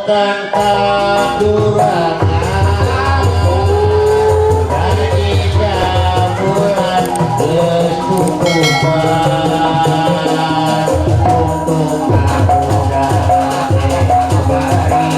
Bukan kadurangan dari bulan kecukupan untuk kamu bari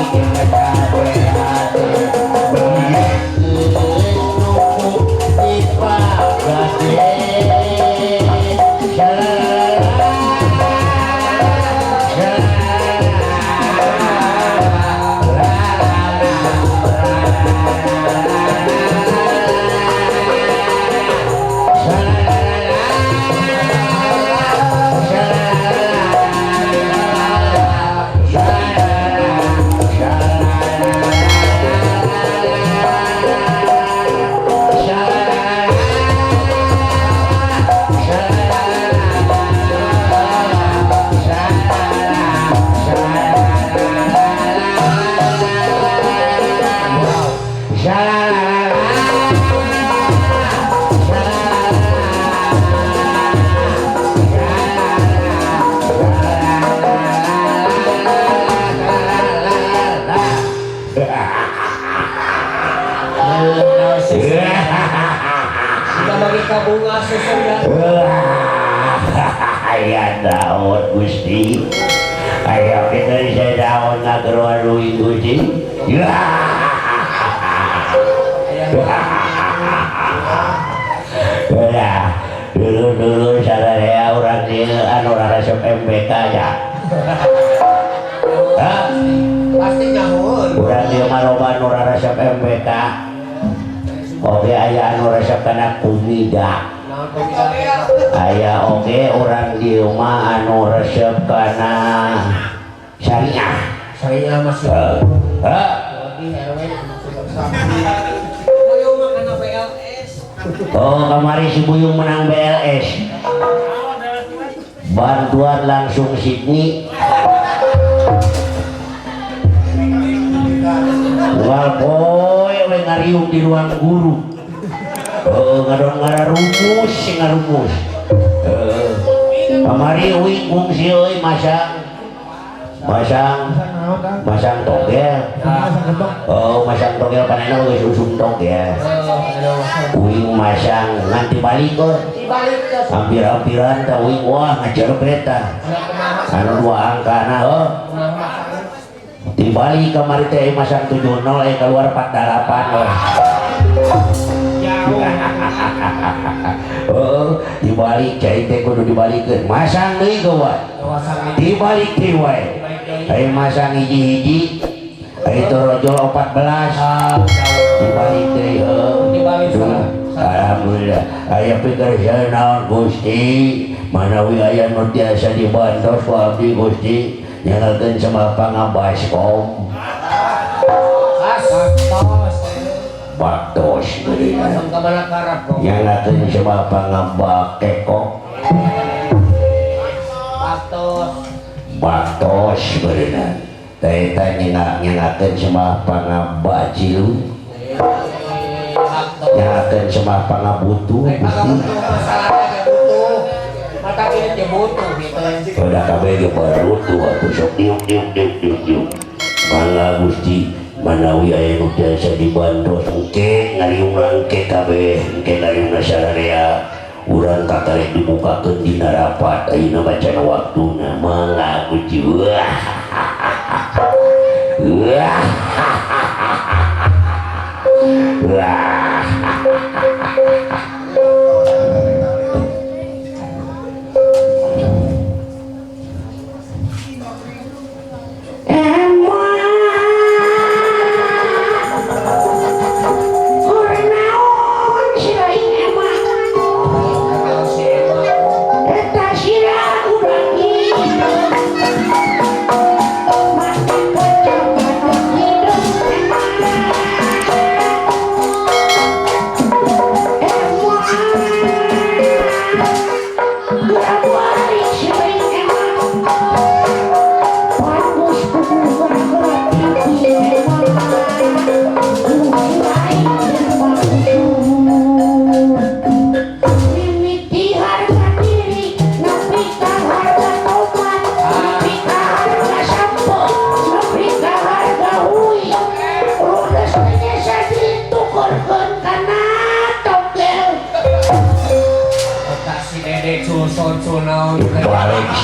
Aya daun Gusti, aya kita saya daun ngageroan ruing Gusti. Ya, dulu-dulu sararea urang dieu anu resep MBK nya. Hah? Pasti nyahoeun. Urang dieu mah loba anu resep MBK. Oge aya anu resep kana kumida. Aya oge urang dieu mah anu resep kana syariah. Syariah masih. Heeh. Oh, kemarin si Buyung menang BLS. Bantuan langsung Sydney. Wal poe we ngariung di ruang guru. Oh, ngadon ngararumus sing ngarumus. Heeh. Kamari uing kungsi euy masang. Masang masang togel. Oh, masang togel panena geus usum togel. Uing masang nganti balik euy. Hampir-hampiran tah uing wah ngajar kereta. Anu dua angkana heuh. Dibalik kamari teh masang 70 keluar 48 euy. Oh, dibalik cai teh kudu dibalikeun. Masang deui geuwat. Dibalik deui wae. Aya masang hiji-hiji. Aya torojol 14. Dibalik deui heuh. Dibalik salah. Alhamdulillah. Aya pikir naon Gusti, manawi aya nu tiasa dibantos ku abdi Gusti, nyangalkeun sama pangabaskom. Baktos nyangalkeun sama pangabakekok. Baktos beureunan. Teh eta nyangalkeun sama pangabacilu. Nyangalkeun sama pangabutuh Gusti. Udah kabeh ge barutuh atuh sok diuk diuk diuk diuk diuk. Mangga Gusti manawi aya nu tiasa dibantos engke ngariung engke kabeh engke ngariung sararea urang kakarek dibukakeun dina rapat ayeuna bacana waktuna mangga Gusti. Wah. Wah. Wah.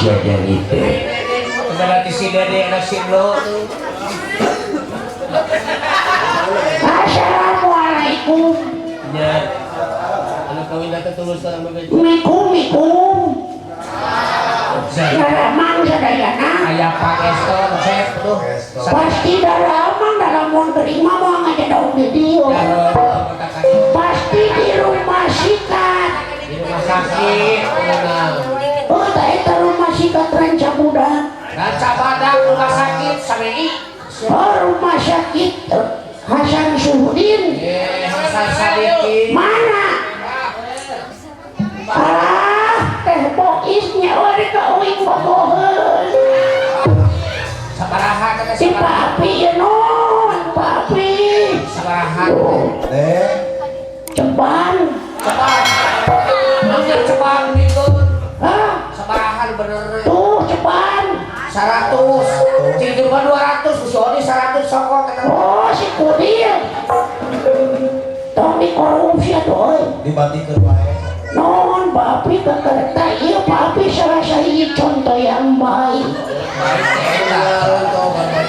Sia jadi teh. Berarti si Dede anak si Lo. Assalamualaikum. Ya. Anu kawin datang tulus sama bejo. Mikum mikum. Daramang sadayana. Aya pangeston cek tuh. Pasti daramang dalam mun gering mah moal ngajedog di dieu. Pasti di rumah sikat. Di rumah sakit. Oh, tah eta rumah sikat Ranca Budak. Ranca Badak rumah sakit samei. Oh, rumah sakit Hasan Suhudin. Hasan Sadikin. Mana? Alah, teh boisnya ore ka uing boboheun. Sabaraha teh Si papi ieu non, papi. Sabaraha. Teh Ceban. Ceban. Bener ceban mikeun. Hah? Sabaraha bener. Tuh ceban. 100. Cing mah 200, si Odi 100 sokot eta. Oh, si Kudil. Tong dikorupsi atuh euy. Dibatikeun wae. Non, papi kakerta ieu papi salah sahiji contoh yang baik.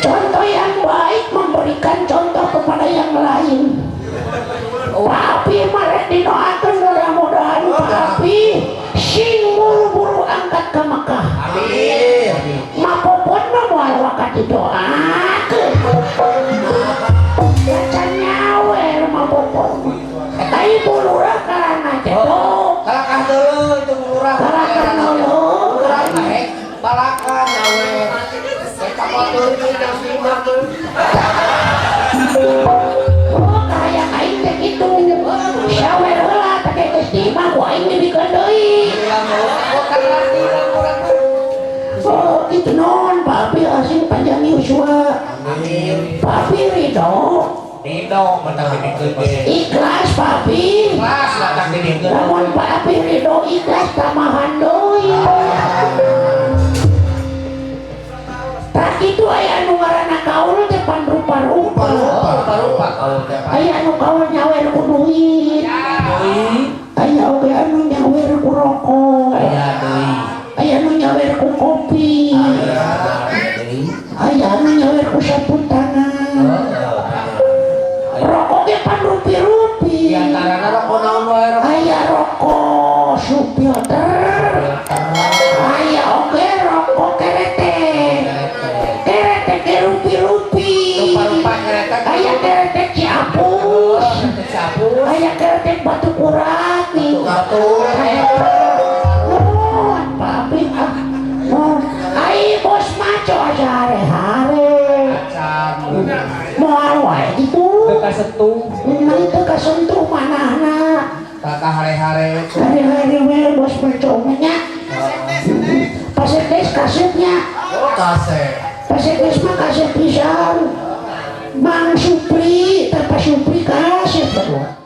Contoh yang baik memberikan contoh kepada yang lain. Papi mah didoakeun mudah-mudahan papi sing buru-buru angkat ke Mekah. Amin. Mapopon mah moal wakat didoakeun. Kaca nyawer mapopon. Eta ibu lurah karana jedog. Kalakah dulu itu lurah. Kalakah dulu. Lurah baik. Balakan nyawer. Eta mah deui nasi mah tuh. Oh, kayak aing teh kitu. Sawer heula teh geus di imah ku aing dibikeun deui. Oh, kitu non, papi asing panjang yuswa. Amin. Papi ridho. Ridho matak dibikeun. Ikhlas papi. Ikhlas matak dibikeun. Lamun papi ridho ikhlas tamahan deui. Tak kitu aya anu ngaranna kaul teh panrupa-rupa. Rupa-rupa kaul teh. Aya anu kaul nyawer ku duit. Aya oge anu nyawer ku rokok. Aya deui. Aya anu nyawer ku kopi. Aya anu nyawer ku sapu tangan. Rokok ge panrupi-rupi. Di antarana rokok naon wae rokok. Aya rokok supilter. Aya oge rokok keretek. Keretek ge rupi-rupi. Rupa-rupa keretek. Aya keretek Ciapus. Ciapus. Aya keretek Batu Kurat nih. Batu. Nuhun papi ah. Nuhun. Ai bos maco aja hare-hare. Moal wae gitu. Teu kasentuh. Nah itu kasentuh manahna. Kakak hare-hare. Hare-hare we bos maco mah nya. Pasekdes kasepnya. Oh, kasep. Pasekdes mah kasep pisan. Mang Supri, teh Pak Supri kasep berdua.